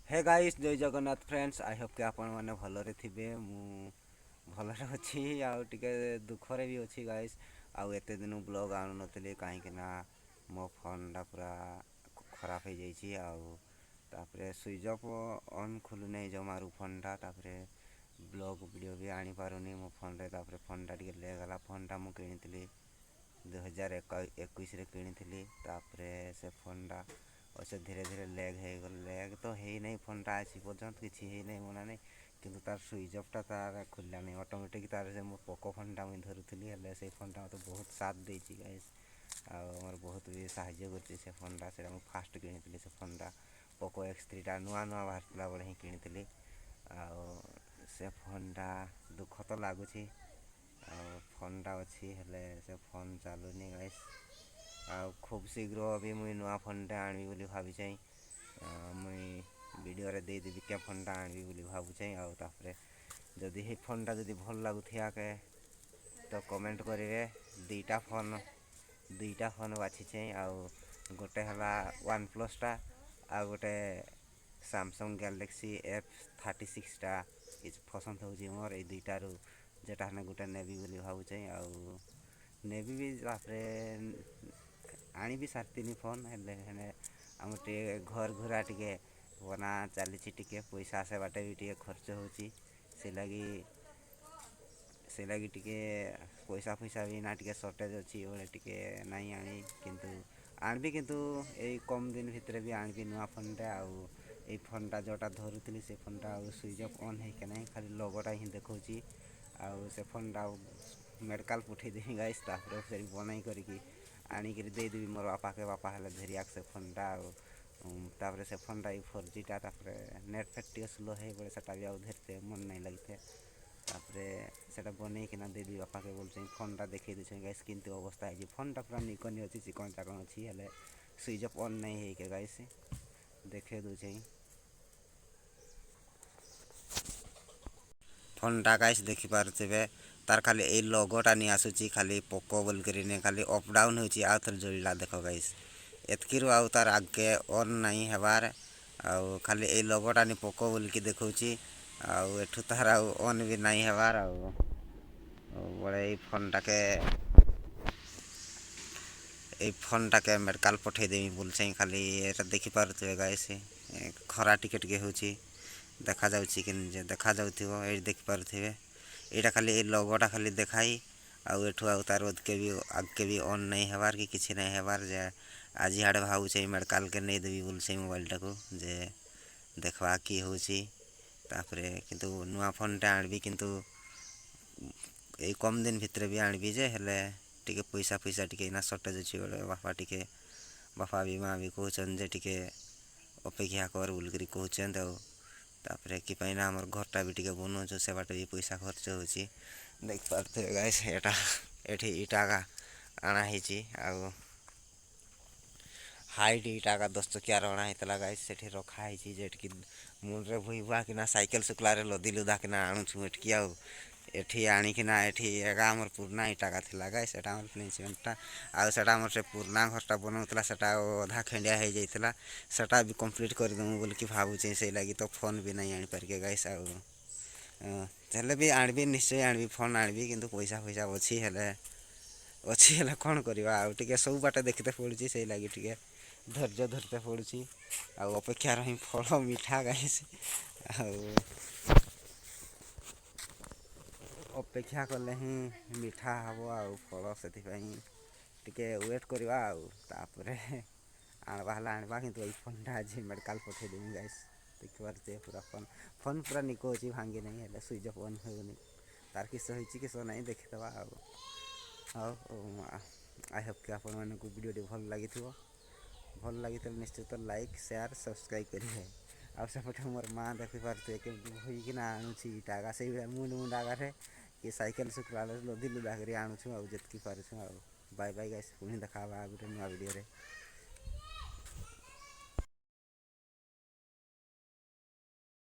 Hai guys, Jai Jagannath friends. I Hope କି ଆପଣମାନେ ଭଲରେ ଥିବେ। ମୁଁ ଭଲରେ ଅଛି ଆଉ ଟିକେ ଦୁଃଖରେ ବି ଅଛି ଗାଇସ୍। ଆଉ ଏତେ ଦିନ ବ୍ଲଗ୍ ଆଣୁନଥିଲି, କାହିଁକି ନା ମୋ ଫୋନ୍ଟା ପୁରା ଖରାପ ହେଇଯାଇଛି ଆଉ ତାପରେ ସୁଇଚ୍ ଅଫ୍ ଅନ୍ ଖୋଲୁନାହିଁ ଜମାରୁ ଫୋନ୍ଟା। ତାପରେ ବ୍ଲଗ୍ ଭିଡ଼ିଓ ବି ଆଣିପାରୁନି ମୋ ଫୋନ୍ରେ। ତାପରେ ଫୋନ୍ଟା ଟିକେ ଲେଗ୍ ହେଲା। ଫୋନ୍ଟା ମୁଁ କିଣିଥିଲି 2021ରେ କିଣିଥିଲି। ତାପରେ ସେ ଫୋନ୍ଟା ଅବଶ୍ୟ ଧୀରେ ଧୀରେ ଲେଗ୍ ହେଇଗଲା। ଲେଗ୍ ତ ହେଇନାହିଁ, ଫୋନ୍ଟା ଆସି ପର୍ଯ୍ୟନ୍ତ କିଛି ହେଇନାହିଁ ମନା ନାହିଁ, କିନ୍ତୁ ତାର ସୁଇଚ୍ ଅଫ୍ଟା ତାର ଖୋଲିଲାନି ଅଟୋମେଟିକ୍ ତାର। ସେ ମୋ ପୋକୋ ଫୋନ୍ଟା ମୁଇଁ ଧରୁଥିଲି, ହେଲେ ସେଇ ଫୋନ୍ଟା ମୋତେ ବହୁତ ସାଥ ଦେଇଛି ଗାଇସ୍, ଆଉ ମୋର ବହୁତ ବି ସାହାଯ୍ୟ କରିଛି ସେ ଫୋନ୍ଟା। ସେଇଟା ମୁଁ ଫାଷ୍ଟ କିଣିଥିଲି ସେ ଫୋନ୍ଟା, ପୋକୋ ଏକ୍ସ ଥ୍ରୀଟା ନୂଆ ନୂଆ ବାହାରିଥିଲା ବେଳେ ହିଁ କିଣିଥିଲି। ଆଉ ସେ ଫୋନ୍ଟା ଦୁଃଖ ତ ଲାଗୁଛି, ଆଉ ଫୋନ୍ଟା ଅଛି ହେଲେ ସେ ଫୋନ୍ ଚାଲୁନି ଗାଇସ୍। ଆଉ ଖୁବ୍ ଶୀଘ୍ର ବି ମୁଇଁ ନୂଆ ଫୋନ୍ଟା ଆଣିବି ବୋଲି ଭାବିଛେଁ। ମୁଇଁ ଭିଡ଼ିଓରେ ଦେଇଦେବି କେ ଫୋନ୍ଟା ଆଣିବି ବୋଲି ଭାବୁଛେଁ। ଆଉ ତାପରେ ଯଦି ସେଇ ଫୋନ୍ଟା ଯଦି ଭଲ ଲାଗୁଥିବାକେ ତ କମେଣ୍ଟ କରିବେ। ଦୁଇଟା ଫୋନ୍ ବାଛିଛେଁ, ଆଉ ଗୋଟେ ହେଲା ୱାନ୍ ପ୍ଲସ୍ଟା ଆଉ ଗୋଟେ ସାମସଙ୍ଗ ଗ୍ୟାଲେକ୍ସି ଏଫ୍ 36ଟା ପସନ୍ଦ ହେଉଛି ମୋର। ଏଇ ଦୁଇଟାରୁ ଯେଟା ହେଲେ ଗୋଟେ ନେବି ବୋଲି ଭାବୁଛେଁ, ଆଉ ନେବି ବି। ତାପରେ ଆଣିବି ସାରିତିନି ଫୋନ୍, ହେଲେ ହେଲେ ଆମର ଟିକେ ଘର ଘୁରା ଟିକେ ବନା ଚାଲିଛି, ଟିକେ ପଇସା ସେ ବାଟେ ବି ଟିକେ ଖର୍ଚ୍ଚ ହେଉଛି। ସେ ଲାଗି ଟିକେ ପଇସା ଫଇସା ବି ନା ଟିକେ ସର୍ଟେଜ୍ ଅଛି ବୋଲେ ଟିକେ ନାଇଁ ଆଣି, କିନ୍ତୁ ଆଣିବି। କିନ୍ତୁ ଏଇ କମ୍ ଦିନ ଭିତରେ ବି ଆଣିବି ନୂଆ ଫୋନ୍ଟା। ଆଉ ଏଇ ଫୋନ୍ଟା ଯେଉଁଟା ଧରୁଥିଲି, ସେ ଫୋନ୍ଟା ଆଉ ସୁଇଚ୍ ଅଫ୍ ଅନ୍ ହେଇକି ନାହିଁ, ଖାଲି ଲୋଗୋଟା ହିଁ ଦେଖାଉଛି। ଆଉ ସେ ଫୋନ୍ଟା ଆଉ ମେଡ଼ିକାଲ୍ ପଠେଇଦେବି ଗାଇସ୍। ତାପରେ ସେଠି ବନେଇ କରିକି ଆଣିକିରି ଦେଇଦେବି ମୋର ବାପାକେ। ବାପା ହେଲେ ଧରିଆକ ସେ ଫୋନ୍ଟା। ଆଉ ତାପରେ ସେ ଫୋନ୍ଟା ଏଇ 4Gଟା, ତାପରେ ନେଟ୍ ଫେଟ୍ ଟିକେ ସ୍ଲୋ ହେଇଗଲେ ସେଟା ବି ଆଉ ଧରିତେ ମନ ନାଇଁ ଲାଗିଥାଏ। ତାପରେ ସେଟା ବନେଇକିନା ଦେଇଦେବି ବାପାକେ ବୋଲୁଛେଁ। ଫୋନ୍ଟା ଦେଖେଇ ଦେଉଛେଁ ଗାଇସ୍, କେମିତି ଅବସ୍ଥା ହେଇଛି। ଫୋନ୍ଟା ପୁରା ନିକନି ଅଛି, ଚିକଣ ଚାକଣ ଅଛି, ହେଲେ ସୁଇଚ୍ ଅଫ୍ ଅନ୍ ନାଇଁ ହେଇକେ ଗାଇସ୍, ଦେଖେଇ ଦେଉଛେଁ ଫୋନ୍ଟା। ଗାଇସ୍, ଦେଖିପାରୁଥିବେ, ତାର ଖାଲି ଏଇ ଲୋଗୋଟା ନି ଆସୁଛି, ଖାଲି ପୋକୋ ବୋଲିକରି ନି, ଖାଲି ଅପ୍ ଡାଉନ୍ ହେଉଛି। ଆଉ ଥରେ ଜଳିଲା ଦେଖ ଗାଇସ୍। ଏତ୍କିରୁ ଆଉ ତାର ଆଗକେ ଅନ୍ ନାଇଁ ହେବାର୍। ଆଉ ଖାଲି ଏଇ ଲୋଗୋଟା ନି ପୋକୋ ବୋଲିକି ଦେଖଉଛି, ଆଉ ଏଠୁ ତାର ଆଉ ଅନ୍ ବି ନାଇଁ ହେବାର୍। ଆଉ ବଳେ ଏଇ ଫୋନ୍ଟାକେ ମେଡ଼ିକାଲ୍ ପଠେଇଦେମି ବୋଲୁଛେଁ। ଖାଲି ଏଇଟା ଦେଖିପାରୁଥିବେ ଗାଇସ୍, ଖରା ଟିକେ ଟିକେ ହେଉଛି, ଦେଖାଯାଉଛି କି ଦେଖାଯାଉଥିବ। ଏଇଠି ଦେଖିପାରୁଥିବେ, ଏଇଟା ଖାଲି ଏଇ ଲୋଗୋଟା ଖାଲି ଦେଖାଇ, ଆଉ ଏଠୁ ଆଉ ତାର ଅଧିକେ ବି ଆଗକେ ବି ଅନ୍ ନାଇଁ ହେବାର୍ କି କିଛି ନାଇଁ ହେବାର୍। ଯେ ଆଜି ଆଡ଼େ ଭାବୁଛେ ମେଡ଼ିକାଲ୍କେ ନେଇଦେବି ବୋଲୁଛେ ମୋବାଇଲଟାକୁ, ଯେ ଦେଖବା କି ହେଉଛି। ତାପରେ କିନ୍ତୁ ନୂଆ ଫୋନ୍ଟା ଆଣିବି, କିନ୍ତୁ ଏଇ କମ୍ ଦିନ ଭିତରେ ବି ଆଣିବି ଯେ, ହେଲେ ଟିକେ ପଇସା ଫଇସା ଟିକେ ଏଇନା ସର୍ଟେଜ୍ ଅଛି ବୋଲେ ବାପା ବି ମା' ବି କହୁଛନ୍ ଯେ ଟିକେ ଅପେକ୍ଷା କର ବୋଲିକରି କହୁଛନ୍। ଆଉ ତାପରେ କି ପାଇଁ ନା ଆମର ଘରଟା ବି ଟିକେ ବନଉଛୁ, ସେ ବାଟେ ବି ପଇସା ଖର୍ଚ୍ଚ ହେଉଛି। ଦେଖିପାରୁଥିବେ ଗାଇସ୍, ଏଇଟା ଏଠି ଇଟା ଆଣା ହେଇଛି, ଆଉ ହାଇଟ୍ ଇଟା 10 ଚକିଆର ଅଣା ହେଇଥିଲା ଗାଇସ୍। ସେଠି ରଖା ହେଇଛି, ଯେଠିକି ମୁଣ୍ଡରେ ଭୁଇ ଭୁଆକିନା ସାଇକେଲ ଶୁକ୍ଲାରେ ଲଦି ଲୁଦାକିନା ଆଣୁଛୁ ଏଠିକି। ଆଉ ଏଠି ଆଣିକିନା ଏଠି ଏଗା ଆମର ପୁରୁଣା ଇଟାକା ଥିଲା ଗାଇ, ସେଟା ଆମର ସିମେଣ୍ଟଟା। ଆଉ ସେଟା ଆମର ସେ ପୁରୁଣା ଘରଟା ବନଉଥିଲା, ସେଟା ଆଉ ଅଧା ଖେଣ୍ଡିଆ ହେଇଯାଇଥିଲା, ସେଟା ବି କମ୍ପ୍ଲିଟ୍ କରିଦେମୁ ବୋଲିକି ଭାବୁଛେ। ସେଇ ଲାଗି ତ ଫୋନ୍ ବି ନାଇଁ ଆଣିପାରିକେ ଗାଇସ୍। ଆଉ ହେଲେ ବି ଆଣିବି, ନିଶ୍ଚୟ ଆଣିବି, ଫୋନ୍ ଆଣିବି। କିନ୍ତୁ ପଇସା ଫଇସା ଅଛି ହେଲେ, ଅଛି ହେଲେ କ'ଣ କରିବା? ଆଉ ଟିକେ ସବୁ ବାଟେ ଦେଖିତେ ପଡ଼ୁଛି, ସେଇ ଲାଗି ଟିକେ ଧୈର୍ଯ୍ୟ ଧରିତେ ପଡ଼ୁଛି। ଆଉ ଅପେକ୍ଷାର ହିଁ ଫଳ ମିଠା ଗାଇସ୍। ଆଉ ଅପେକ୍ଷା କଲେ ହିଁ ମିଠା ହେବ ଆଉ ଫଳ, ସେଥିପାଇଁ ଟିକେ ୱେଟ୍ କରିବା। ଆଉ ତାପରେ ଆଣବା ହେଲେ ଆଣିବା, କିନ୍ତୁ ଏଇ ଫୋନ୍ଟା ଆଜି ମେଡ଼ିକାଲ୍ ପଠେଇଦେମି ଗାଇସ୍। ଦେଖିପାରୁଥିବେ, ପୁରା ଫୋନ୍ ପୁରା ନିକ ଅଛି, ଭାଙ୍ଗି ନାହିଁ, ହେଲେ ସୁଇଚ୍ ଅଫ୍ ଅନ୍ ହେଉନି। ତାର କିସ ହେଇଛି କିସ ନାହିଁ ଦେଖିଦେବା। ଆଉ ହଉ, I Hope କି ଆପଣମାନଙ୍କୁ ଭିଡ଼ିଓଟି ଭଲ ଲାଗିଥିବ। ଭଲ ଲାଗିଥିଲେ ନିଶ୍ଚିତ ଲାଇକ୍, ସେୟାର, ସବସ୍କ୍ରାଇବ୍ କରିବେ। ଆଉ ସେପଟେ ମୋର ମା' ଦେଖିପାରୁଥିବେ, କେମିତି ବୋହିକିନା ଆଣୁଛି ଇଟା ଆଗା, ସେଇଭଳିଆ ମୁଣ୍ଡ ମୁଣ୍ଡ ଆଗାରେ କି ସାଇକେଲ ଶୁଖିଲା ଲଦି ଲୁଦା କରି ଆଣୁଛୁ, ଆଉ ଯେତିକି ପାରୁଛୁ। ଆଉ ବାଇ ବାଇ ଗାଇସ୍, ପୁଣି ଦେଖା ହେବା ଆଉ ଗୋଟେ ନୂଆ ଭିଡ଼ିଓରେ।